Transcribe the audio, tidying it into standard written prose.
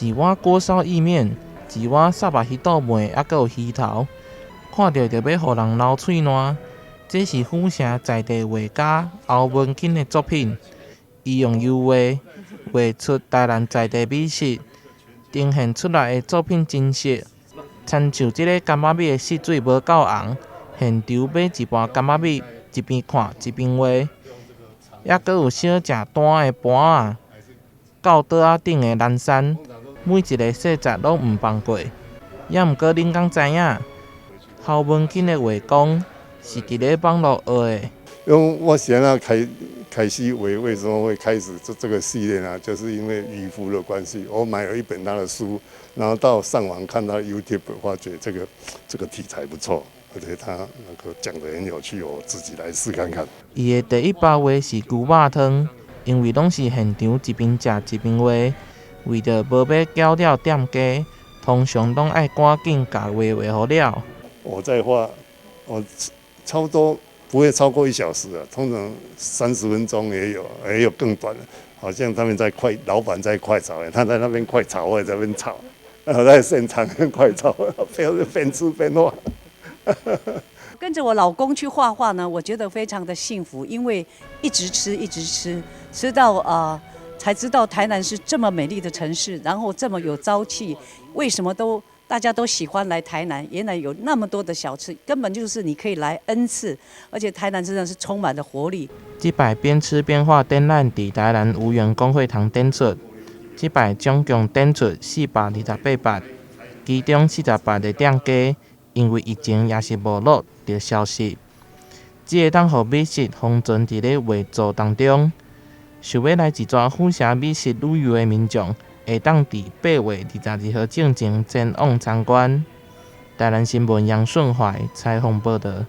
一碗鍋燒意麵，一碗薩肉魚肚糜，猶閣有魚頭，看著就欲予人流喙瀾。這是府城在地畫家侯文錦的作品，伊用油畫畫出台南在地美食，呈現出來的作品真實，親像這个柑仔蜜的色水無夠紅，現場買一盤柑仔蜜，一邊看一邊畫，猶閣有小食單的盤仔，到桌仔頂的南山，每一个細節攏毋放過。猶毋過恁敢知影，侯文錦的畫工是佇咧網路學的。因為我是按怎開始畫，為什麼會開始做這個系列呢？就是因為漁夫的關係，我買了一本他的書，然後到上網看他 YouTube，發覺這個題材不錯，而且他那個講得很有趣，我自己來試看看。伊的第一包畫是牛肉湯，因為攏是現場一邊食一邊畫，為著無欲攪擾店家，通常攏愛趕緊共畫畫予了。我在畫，我差不多不會超過一小時啊，通常30分鐘也有，也有更短的。好像他們在快，老闆在快炒，他在那邊快炒，我也在那邊炒，然後在現場快炒，邊邊吃邊畫。跟着我老公去畫畫呢，我覺得非常的幸福，因為一直吃，一直吃，吃到才知道台南是這麼美麗的城市，然後這麼有朝氣，為什麼都大家都喜歡來台南？原來有那麼多的小吃，根本就是你可以來 N 次，而且台南真的是充滿了活力。這擺邊吃邊畫展覽佇台南吳園公會堂展出，這擺總共展出428幅，其中48个店家因為疫情抑是沒落就消失，只會當予美食封存佇咧畫作當中。想欲來一逝府城美食旅遊的民眾，會當佇8月22號進前前往參觀。台南新聞楊順懷採訪報導。